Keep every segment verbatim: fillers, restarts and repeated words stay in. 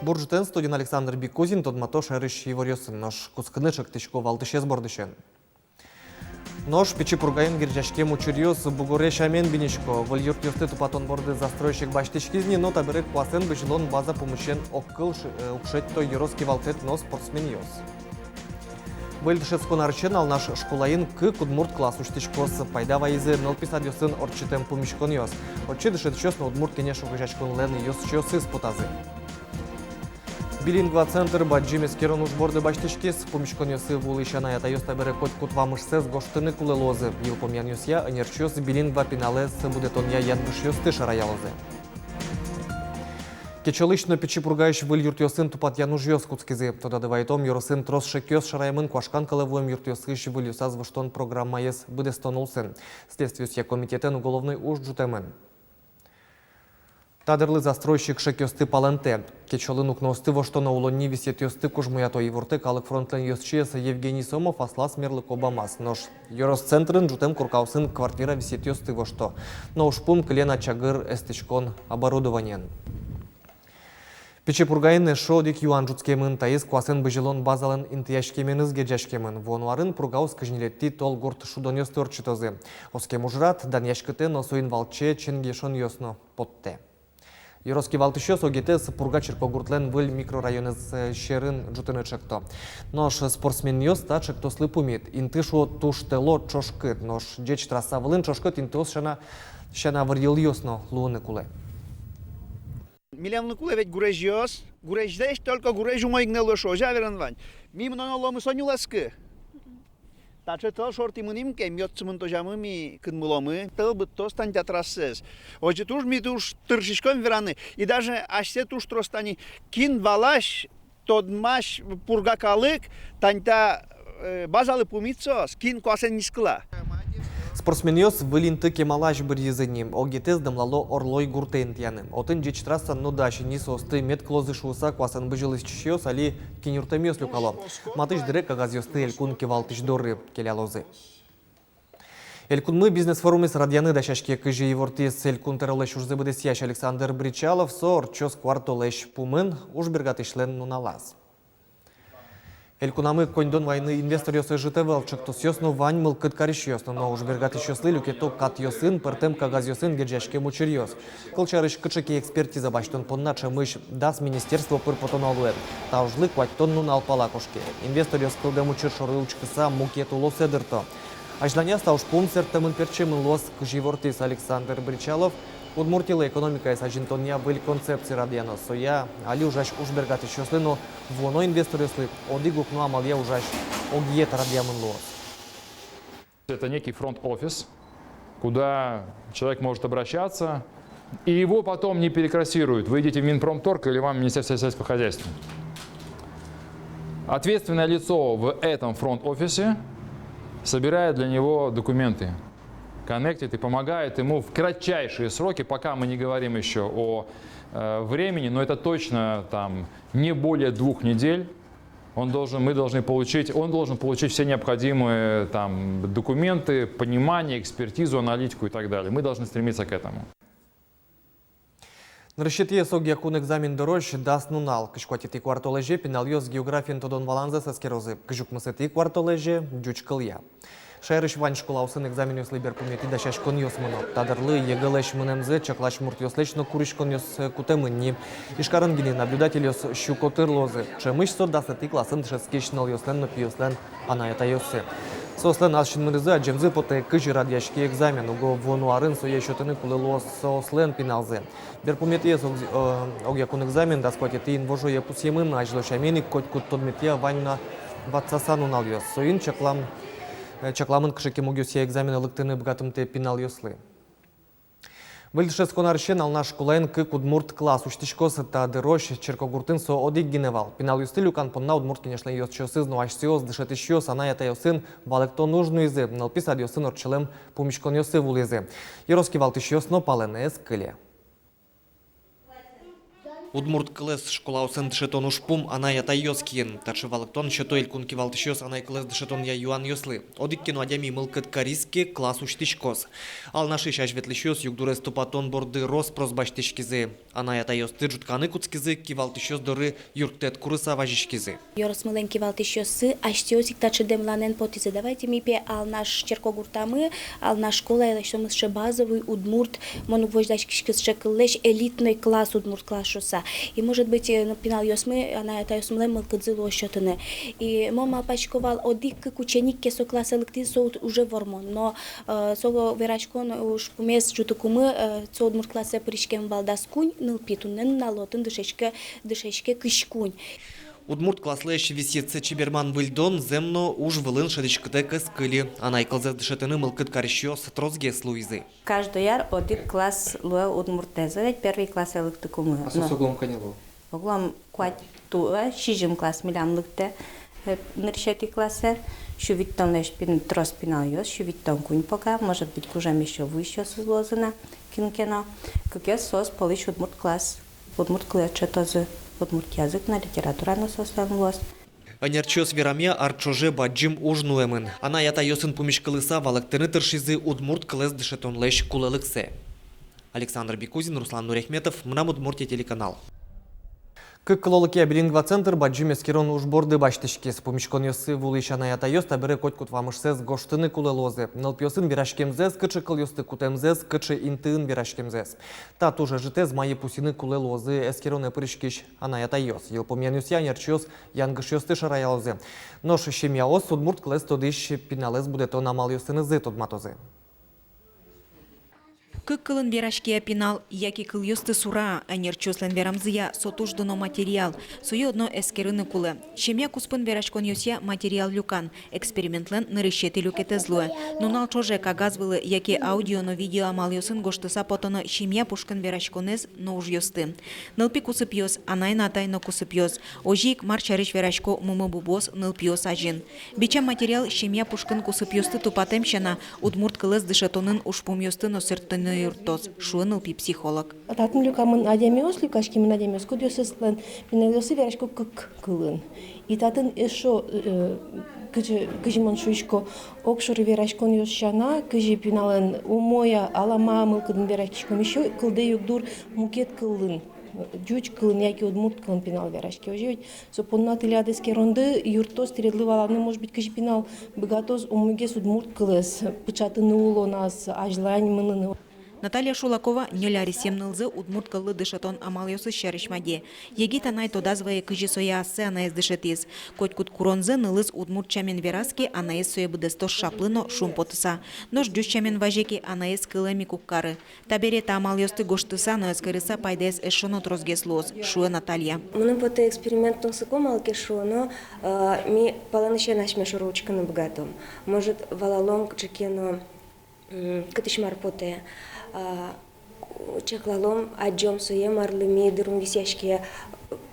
Бур ӝытэн! Студиын Александр Бикузин. Тодмато шаерысь иворъёсын. Нош кутскыны чектӥсько валтӥсез бордысен. Нош Пичи Пургаын герӟаськем учыръёс бугоре сямен бинисько. Выль юртъёсты тупатон борды застройщик басьтӥськиз ни, но табере куасэн бызьылон база пумысен огкыл ш-, э, уг шедьто ёрос кивалтэт но спортсменъёс. Выль дышетскон арысен Алнаш школаын кык удмурт класс усьтӥськоз. Пайда вайизы нылпи садъёсын ортчытэм пумиськонъёс. Отчы дышетӥсьёс но Удмурт Кенеш огазеяськонлэн ёзчиосыз потазы. «Билингва» центр бадӟым эскерон уж борды басьтӥськиз. Пумиськонъёсы вуылӥсь анай-атайёс табере котькуд вамышсэс гожтыны кулэ луозы. Йылпумъянъёсъя, ӧнерчиос «Билингва» пиналэз будэтонъя ятбышъёсты шараялозы. Кечолысь но Пичи Пургаысь выль юртъёсын тупатъян ужъёс кутскизы. Тодады вайытом, ёросын трос шекъёс шараямын куашкан калэ вуэм юртъёсысь выльёсаз воштон программаез быдэстон улсын. Следствиосъя комитетэн уголовной уж ӝутэмын. Та дырлы застройщик шекъёсты палэнтэ. Кечолын укноосты воштоно, улонни висъетъёсты кужмоято, иворте «Калык фронтлэн» ёзчиез Евгений Сомов аслаз мерлыко бамаз. Нош ёрос центрын ӝутэм коркаосын квартира висъетъёсты вошто. Но ужпум кылем на чагыр эстӥськон оборудованиен. Пичи Пургаын эшшо одӥг юан ӝутскемын. Таиз куасэн бызьылон базалэн интыяськеменыз герӟаськемын. Вуоно арын Пургаос кызь ньылетӥ тол гурт шудонъёсты ортчытозы. Оскем ужрад данъяськытэ, но соин валче ченгешонъёс но поттэ. Ёрос кивалтӥсьёс огетэз Пурга черкогуртлэн выль микрорайонэз, э, сьӧрын ӝутыны чекто. Нош спортсменъёс та чектослы пумит. Инты, шуо, туж тӧло, ӵошкыт. Нош ӟеч трасса вылын ӵошкыт интыос сяна, сяна вырйылъёс но луыны кулэ. Милемлы кулэ ведь гурезьёс, гурезьлэсь только гурезь умой гинэ луэ, шуо, озьы-а, вераны вань? Ми мыноно луомы со нюлэскы. Таӵе тӧл шорты мынӥм ке, ми отчы мынтозямы, ми кынмыломы, тӧл быдтоз тани та трассаез. Озьы туж ми туж тыршиськом вераны. И даже асьсэ туж трос тани, кин валась, тодмась Пурга калык, тани та, э, базалы пумит соос, кин куасэн нискыла. Спортсменъёс выль инты кемалась быръизы ни. Огетэз дэмлало Орлой гуртэ интыяны. Отын ӟеч трасса но дась ини, соосты мед кылозы шуыса, куасэн бызьылӥсьёс али кинюртэмъёс люкало. Матысь дыре кагазъёсты элькун кивалтӥсь доры келялозы. Элькунмы бизнес-форумез радъяны дасяське. Кызьы ивортӥз Элькун тӧролэсь ужзэ быдэсъясь Александр Бречалов, со ортчоз куартолэзь пумын, ужбергатӥсьлэн нуналаз. Элькунамы коньдон вайыны инвесторъёс ӧжыт ӧвӧл, чектосъёс но вань, мылкыд карисьёс но. Но ужбергатӥсьёслы люкето катъёсын, пӧртэм кагазъёсын герӟаськем учыръёс. Кылсярысь, кыӵе ке экспертиза басьтон понна ӵемысь дас министерство пыр потоно луэ. Та ужлы куатьтон нунал пала кошке. Инвесторъёс кылдэм учыр шоры учкыса мукет улосэ дырто. Азьланяз та ужпум сэрттэмын-пертчемын луоз. Кызьы ивортӥз Александр Бречалов, Удмуртилы экономикаез азинтонъя выль концепция радъяно. Соя али ужась ужбергатӥсьёслы но вуоно инвесторъёслы одӥг укно амалъя ужась огъет радъямын луоз. Это некий фронт-офис, куда человек может обращаться, и его потом не перекрасируют. Вы идите в Минпромторг или вам в Министерство сельского хозяйства. Ответственное лицо в этом фронт-офисе собирает для него документы, коннектит и помогает ему в кратчайшие сроки, пока мы не говорим ещё о, э, времени, но это точно там не более двух недель. Он должен, мы должны получить, он должен получить все необходимые там документы, понимание, экспертизу, аналитику и так далее. Мы должны стремиться к этому. Нырысетӥез огъякун экзамен дорозь дас нунал. Кызь куатетӥ куартолэзе пиналъёс географиен тодон-валанзэс эскерозы, кызь укмысэтӥ куартолэзе ӟуч кылъя. Шаерысь вань школаосын экзаменъёслы берпуметӥ дасяськонъёс мыно. Та дырлы ЕГЭ-лэсь мынэмзэ чаклась муртъёслэсь но куриськонъёс, э, кутэмын ни. Ижкарын гинэ наблюдательёс сю котыр луозы. Ӵемысь со дасэтӥ классын дышетскись нылъёслэн но пиослэн анай-атайёссы. Соослэн ас синмынызы адӟемзы потэ, кызьы радъяське экзамен. Уго вуоно арын сое сётыны кулэ луоз соослэн пиналзы. Берпуметӥез ог-, э, огъякун экзамен дас куатетӥ инвожое пусъемын. Азьло сямен ик, котькуд тодметъя вань на ватсаса нуналъёс. Соин чаклам, э, чакламын кыӵе ке мугъёсъя экзаменэ лыктыны быгатымтэ пиналъёслы. Выль дышетскон арысен Алнаш школаын кык удмурт класс усьтӥськоз. Та дырозь черкогуртын со одӥг гинэ вал. Пиналъёсты люкан понна Удмурт Кенешлэн ёзчиосыз но асьсэос, дышетӥсьёс, анай-атайёсын валэктон уж нуизы, нылпи садъёсын ортчылэм пумиськонъёсы вуылӥзы. Ёрос кивалтӥсьёс но палэнэ ӧз кыле. Удмурт кылэз школаосын дышетон ужпум анай-атайёс киын. Таӵе валэктон сёто элькун кивалтӥсьёс анай кылэз дышетонъя юанъёслы. Одӥг ке но адями мылкыд кариз ке, класс усьтӥськоз. Алнашысь азьветлӥсьёс югдурез тупатон борды рос-прос басьтӥськизы. Анай-атайёсты ӝутканы кутскизы, кивалтӥсьёс доры юрттэт курыса вазиськизы. Ёросмылэн кивалтӥсьёссы асьтэос ик таӵе дэмланэн потӥзы: давайте ми, пе, Алнаш черкогуртамы, Алнаш школае лэсьтом сыӵе базовый удмурт, мон уг возьдаськиськы сыӵе кыллэсь, элитной класс, удмурт класс шуыса. И, может быть, э, ну, пиналъёсмы, анай-атайёсмылэн мылкыдзы луоз сётыны. И мон малпасько вал, одӥг-кык ученик ке со классэ лыктӥз, со уд-, уже вормон. Но, э, со вераськон ужпумез ӝутыкумы, э, со удмурт классэ пыриськем вал дас куинь нылпи, туннэ нуналлы отын дышетске, дышетске кызь куинь. Удмурт класслэсь висъетсэ чеберман выльдон зэм но уж вылын шӧдӥськытэк ӧз кыльы. Анай кылзэс дышетыны мылкыд карисьёс тросгес луизы. Каждой ар одӥг класс луэ удмуртэз, ведь первый классэ лыктыкумы. А соос оглом кӧня луо? Оглом куать туэ, сизьым класс милям лыктэ, э, нырысетӥ классэ. Сю витьтонлэсь пин-, трос пиналъёс, сю витьтон куинь пока, может быть, гужем ещё вуисьёсыз луозы на, кин ке но. Кыкез соос пӧлысь удмурт класс. Удмурт кылэз дышетозы, удмурт язык но, литература но соослэн луоз. Ӧнерчиос верамъя, ар ӵоже бадӟым уж нуэмын. Анай-атайёсын пумиськылыса валэктыны тыршизы удмурт кылэз дышетонлэсь кулэлыксэ. Александр Бекузин, Руслан Нуряхметов, «Мынам Удмуртие» телеканал. Кык кыллыкъя билингва центр бадӟым эскерон уж борды басьтӥськиз. Пумиськонъёсы вуылӥсь анай-атайёс табере котькуд вамышсэс гожтыны кулэ луозы. Нылпиосын вераськемзэс, кыӵе кылъёсты кутэмзэс, кыӵе интыын вераськемзэс. Та туж ӧжытэз мае пусйыны кулэ луозы эскеронэ пыриськись анай-атайёс. Йылпумъянъёсъя ӧнерчиос янгышъёсты шараялозы. Нош семьяос удмурт кылэз тодӥсь пиналэз будэтон амалъёсынызы тодматозы. Кык кылын вераське-а пинал, яке кылъёсты сура-а? Ӧнерчиослэн верамзыя, со туж дуно материал. Сое одно эскерыны кулэ. Семья куспын вераськонъёсъя материал люкан экспериментлэн нырысетӥ люкетэз луэ. Нунал ӵоже кагаз вылэ яке аудио но видео амалъёсын гожтыса потоно семья пушкын вераськонэз но ужъёсты. Нылпи кусыпъёс, анай но атай но кусыпъёс. Озьы ик мар сярысь верасько мумы-бубыос нылпиос азьын. Бичам материал семья пушкын кусыпъёсты тупатэм сяна, удмурт кылэз дышетонын ужпумъёсты но сэрттыны юрттоз, шуэ нылпи психолог. Татын люкамын адямиос, люкаськемын адямиос, кудъёсызлэн пиналъёссы верасько кык кылын. И татын эшшо, э, кызьы, кызьы мон шуисько, огшоры вераськонъёс сяна, кызьы пиналэн умой-а, алама-а мылкыдын вераськиськом, эшшо кылдэ югдур мукет кылын, ӟуч кылын яке удмурт кылын пинал вераське. Озьы ведь со понна тӥляд эскеронды юрттоз тӥледлы валаны, может быть, кызьы пинал быгатоз умойгес удмурт кылэз пыӵатыны улоназ, азьлань мыныны. Наталья Шулакова ньыль аресъем нылзэ удмурт кыллы дышетон амалъёсыз сярысь маде. Егит анай тодаз вае, кызьы сое ассэ анаез дышетӥз. Котькуд куронзэ нылыз удмурт сямен вераз ке, анаез сое быдэстоз шаплы но шумпотыса. Нош ӟуч сямен вазе ке, анаез кылэм ик уг кары. Табере та амалъёсты гожтыса но эскерыса пайдаез эшшо но тросгес луоз, шуэ Наталья. Мыным потэ, эксперимент тунсыко, малы ке шуоно, э, ми палэнысен асьме шоры учкыны быгатом. Может, валалом кыӵе ке но, м, кытысь мар потэ, а, чаклалом, адӟом сое, марлы ми дырым висъяське,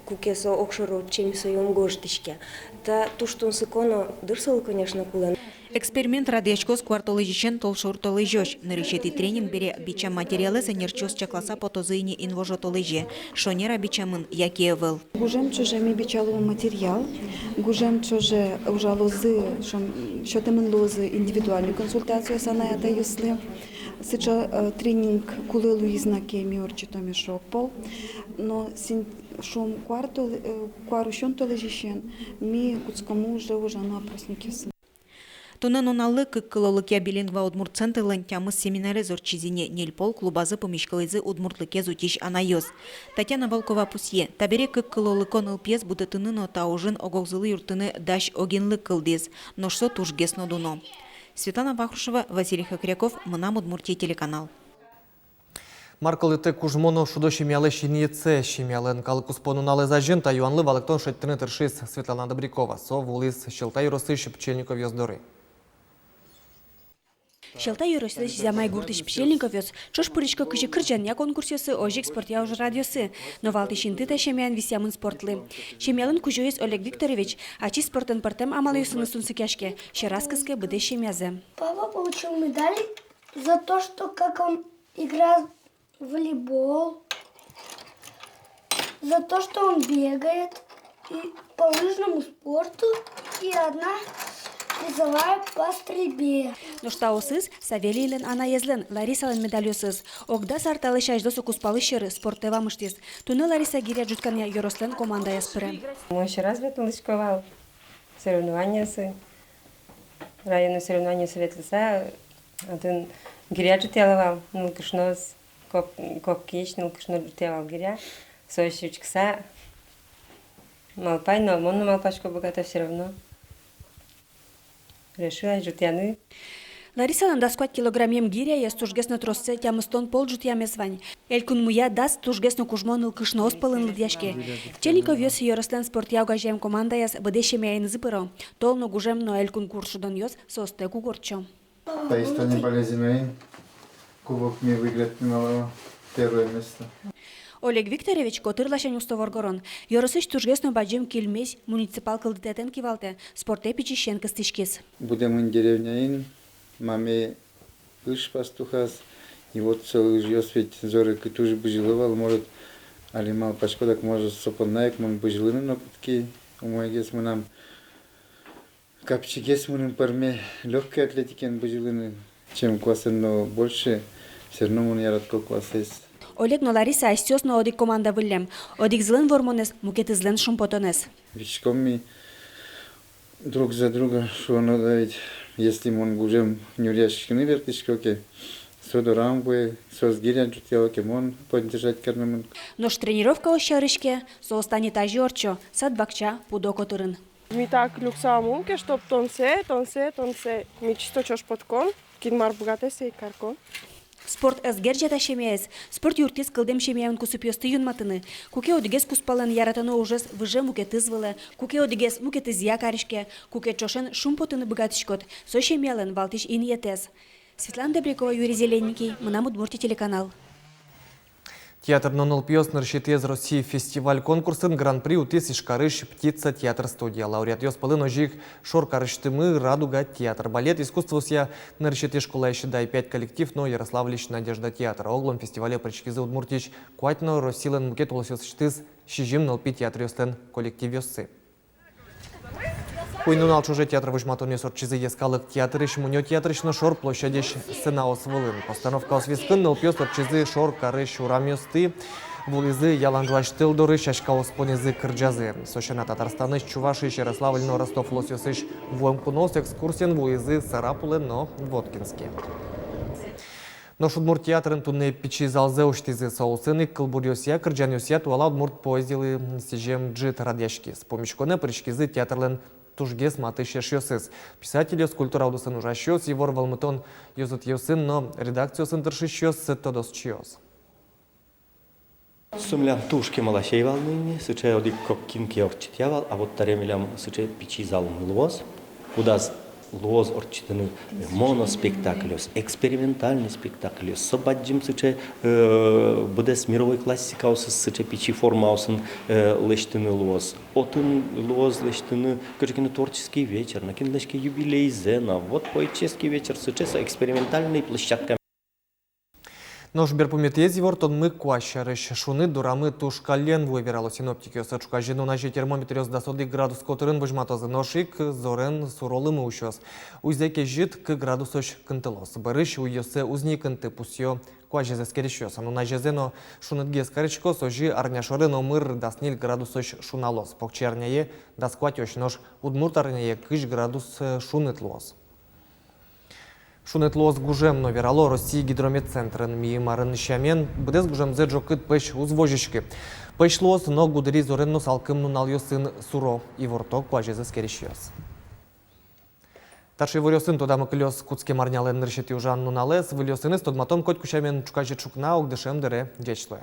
куке со огшоры отчы ми сое ум гожтӥське. Та туж тунсыко но, дыр солы, конечно, кулэ. Эксперимент радъяськоз куартолэзьысен толшор толэзёзь. Нырысетӥ тренинг бере бичам материалэз ӧнерчиос чакласа потозы ини инвожо толэзе, шонер-а бичамын, яке ӧвӧл. Гужем ӵоже ми бичалом материал, гужем ӵоже ужалозы, шон-, сётэмын луозы индивидуальной консультациос анай-атайёслы. Сыӵе, э, тренинг кулэ луиз на ке, ми ортчытом эшшо пол. Но син-, шуом, куартол-, э, куарусён толэзьысен ми кутскомы уже ужаны опросникъёсын. Туннэ нуналлы кык кыллыкъя билингва удмурт центрлэн тямыс семинарез ортчиз ини. Ньыль пол клубазы пумиськылӥзы удмуртлыкез утись анайёс. Татьяна Волкова пусъе, табере кык кыллыко нылпиез будэтыны но та ужын ог-огзылы юрттыны дась огинлык кылдӥз, нош со тужгес но дуно. Светлана Вахрушева, Василий Хохряков, «Мынам Удмуртие» телеканал. Мар кылдытэ кужмо но шудо семьялэсь инъетсэ? Семьялэн калыккуспо нуналэз азьын та юанлы валэктон шедьтыны тыршиз Светлана Добрякова. Со вуылӥз Сьӧлта ёросысь Пчельниковъёс доры. Сьӧлта ёросысь Зямай гуртысь Пчельниковъёс ӵош пырисько кызьы кырӟанъя конкурсъёсы, озьы ик спортъя ужрадъёсы. Но валтӥсь инты та семьяын висъямын спортлы. Семьялэн кузёез Олег Викторович ачиз спортэн пӧртэм амалъёсыныз тунсыкъяське, сьӧраз кыске быдэс семьязэ. Папа получил медаль за то, что как он играл в волейбол, За то, что он бегает и по лыжному спорту, и одна призовая по стрельбе. Нош таосыз Савелийлэн анаезлэн, Ларисалэн медальёсыз. Ог дас ар талэсь азьло со кузпалысь сьӧры спортэ вамыштӥз. Туннэ Лариса гиря ӝутканъя ёрослэн командаяз пыре. Мон сьӧраз ветлӥсько вал соревнованиосы. Районной соревнованиосы ветлыса, отын гиря ӝутъяло вал нылкышноос, кок, кок киысь нылкышно ӝутъяло вал гиря. Соос учкыса малпай но, мон но малпасько, быгато всё равно. Решилась ӝутъяны. Ларисалэн дас куать килограммъем гиряез тужгес но троссэ, тямыстон пол ӝутъямез вань. Элькунмыя дас тужгес но кужмо нылкышноос пӧлын лыдъяське. Чельниковъёс ёрослэн спортъя огазеям командаяз быдэс семьяенызы пыро. Тол но гужем но элькун кур шудонъёс соостэк уг ортчо. Таиз тани Балезиноын кубок ми выиграть мынало, первое место. Олег Викторович котыр ласянь усто воргорон. Ёросысь тужгес но бадӟым Кильмезь муниципал кылдытэтэн кивалтэ, спортэ пичиысен кыстӥськиз. Будэмын деревняын, маме ыж пастухаз. И вот со ыжъёс ведь зоре кыӵе туж бызьыло вал, может, али малпасько, дак, может, со понна ик мон бызьылыны но кутски. Умойгес мынам капчигес мыным пӧрме лёгкой атлетикаен бызьылыны. Чем куасэн но больше, всё равно мон яратӥсько куасэз. Олег но Лариса асьсэос но одӥг команда выллем. Одӥгзылэн вормонэз — мукетызлэн шумпотонэз. Витиськом ми друг за друга, шуоно, да ведь, если мон гужем нюръяськыны бертӥсько ке, со дорам вуэ, соос гиря ӝутъяло ке, мон поддержать каремын. Нош тренировкаос сярысь ке, соос тани тазьы ортчо, сад-бакча, пудо котырын. Ми так люксам ум ке, чтоб тонсэ, тонсэ, тонсэ. Ми чисто ӵош потком, кин мар быгатэ, сое ик карком. Спорт ӧз герӟа та семьяез. Спорт юрттӥз кылдэм семьяын кусыпъёсты юнматыны. Куке одӥгез кузпалэн яратоно ужез выже мукетыз вылэ, куке одӥгез мукетызъя кариське, куке ӵошен шумпотыны быгатӥськод, со семьялэн валтӥсь инъетэз. Светлана Добрякова, Юрий Зелененький, «Мынам Удмуртие» телеканал. Театр но нылпиос нырысетӥез Россиысь фестиваль-конкурсын гран-при утӥз Ижкарысь «Птица» театр студия. Лауреатъёс пӧлын озьы ик шоркарысьтымы «Радуга» театр, балет искусствоосъя нырысетӥ школаысь «Дай пять» коллектив но Ярославльысь «Надежда» театр. Оглом фестивале пыриськизы Удмуртиысь куать но Россилэн мукет улосъёсысьтыз сизьым нылпи театръёслэн коллективъёссы. Куинь нунал ӵоже театр возьматонъёс ортчизы Йӧскалык театрысь, Мунё театрысь но Шор площадьысь сценаос вылын. Постановкаос вискын нылпиос ортчизы шоркарысь урамъёстӥ, вуылӥзы ялан ӝуась тыл доры, сяськаос понӥзы кырӟазы. Со сяна, Татарстанысь, Чувашиысь, Ярославль но Ростов улосъёсысь вуэм куноос экскурсиен вуылӥзы Сарапулэ но Воткинске. Нош удмурт театрын туннэ пичи залзэ усьтӥзы. Со улсын ик кылбуръёсъя, кырӟанъёсъя туала удмурт поэзилы сӥзем ӝыт радъяськиз. Пумиськонэ пыриськизы театрлэн тужгес матысь эшъёсыз: писательёс, культура удысын ужасьёс, ивор вӧлмытон ёзэтъёсын но редакциосын тыршисьёс, тодосчиос. Со милям туж кемалась ӧй вал ни ини, сыӵе одӥг-кык кин ке ортчытъя вал, а вот таре милям сыӵе пичи залмы луоз, кудаз луоз ортчытыны моноспектакльёс, экспериментальной спектакльёс, со бадӟым сыӵе, э, быдэс мировой классикаосыз сыӵе пичи формаосын, э, лэсьтыны луоз. Отын луоз лэсьтыны кыӵе ке но творческий вечер но, кинлэсь ке юбилейзэ но, вот поэтический вечер, сыӵе со экспериментальной площадка. Нош берпуметӥез ивортонмы куазь сярысь. Шуныт дорамы туж каллен вуэ, верало синоптикъёс. Ӵуказе нуназе термометръёс дас одӥг градус котырын возьматозы, нош ик зорен суро лымы усёз. Уйзэ кезьыт, кык градусозь кынтылоз. Бӧрысь уйёссэ уз ни кынты, пусъё куазез эскерисьёс. Нуназезэ но шунытгес кариськоз, озьы арня шоры номыр дас ньыль градусозь шуналоз. Покчиарняе дас куатьозь, нош удмуртарняе кызь градус, э, шуныт луоз. Шуныт луоз гужем но, верало Россия гидрометцентрын. Мийым арын сямен, быдэс гужемзэ ӝокыт пӧсь уз возиськы. Пӧсь луоз но гудыри зорен но салкым нуналъёсын, суро, иворто куазез эскерисьёс. Таӵе иворъёсын тодамы кылёз кутскем арнялэн нырысетӥ ужан нуналэз. Выльёсыныз тодматом котьку сямен ӵуказе ӵукна, огдышем дыре. Ӟеч луэ.